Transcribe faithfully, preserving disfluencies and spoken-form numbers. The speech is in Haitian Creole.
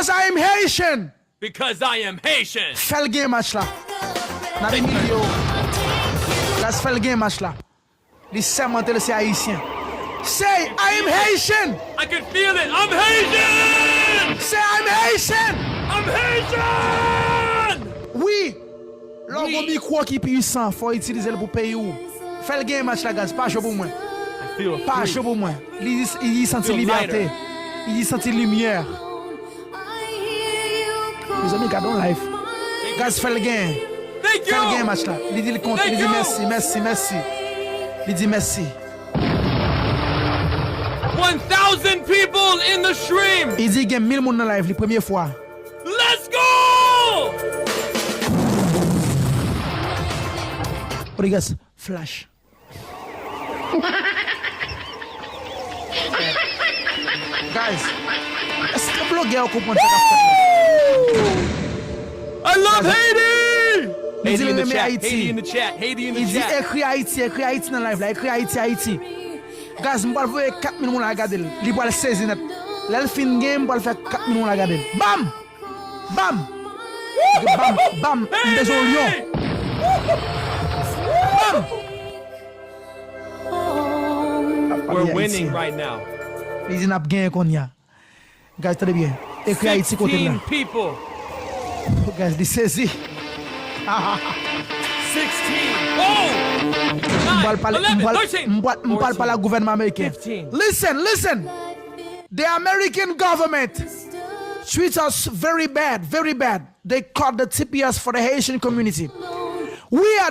I am Haitian. Because I am Haitian. Fè l gen match la. N ap imilye w. Gaz, fè l gen match la. Li sèmante l se Ayisyen. Say, I am Haitian! I can feel it. I'm Haitian! Say, I'm Haitian! I'm Haitian! Wi! Lè w gon mikwo ki pwisan, fò w itilize l pou peyi w. Fè l gen match la, gaz. Pa cho pou mwen. I feel Pa free. Cho pou mwen. Li, li santi Feel libète. Lighter. Li santi limyè. Mezanmi, gade yon live. Gaz, fè l gen. Thank Fè l gen you! match la. Li di l kontan. Li di Thank you. Mèsi, mèsi, mèsi. Li di mèsi. One thousand people in the stream! Li di gen mil moun nan live li premye fwa. Let's go! Rodriguez, flash. Guys, èske blogè yo konprann sa k ap fèt la? I love Haiti! Li di Haiti l in the renmen chat. Ayiti. Haiti in the chat. Haiti in Li the di chat. Ekri Ayiti, ekri Ayiti nan live la, ekri Ayiti, Ayiti. Guys, m pral voye kat mil moun la gade l. Li pral sezi nèt. Lè l fin gen, m pral fè kat mil moun la gade l. Bam! Bam! Bam! Bam! M bezwen yon lyon. Bam! We're winning right now. Li di n ap genyen kounye a. Guys, tande byen. Ekri Ayiti kote l la. Sixteen people. Guys, li sezi. Sixteen. Oh! M pral pale, m pral, m pral, m pral pale ak gouvènman ameriken. Fifteen. Listen, listen. The American government treats us very bad, very bad. They caught the T P S for the Haitian community. We are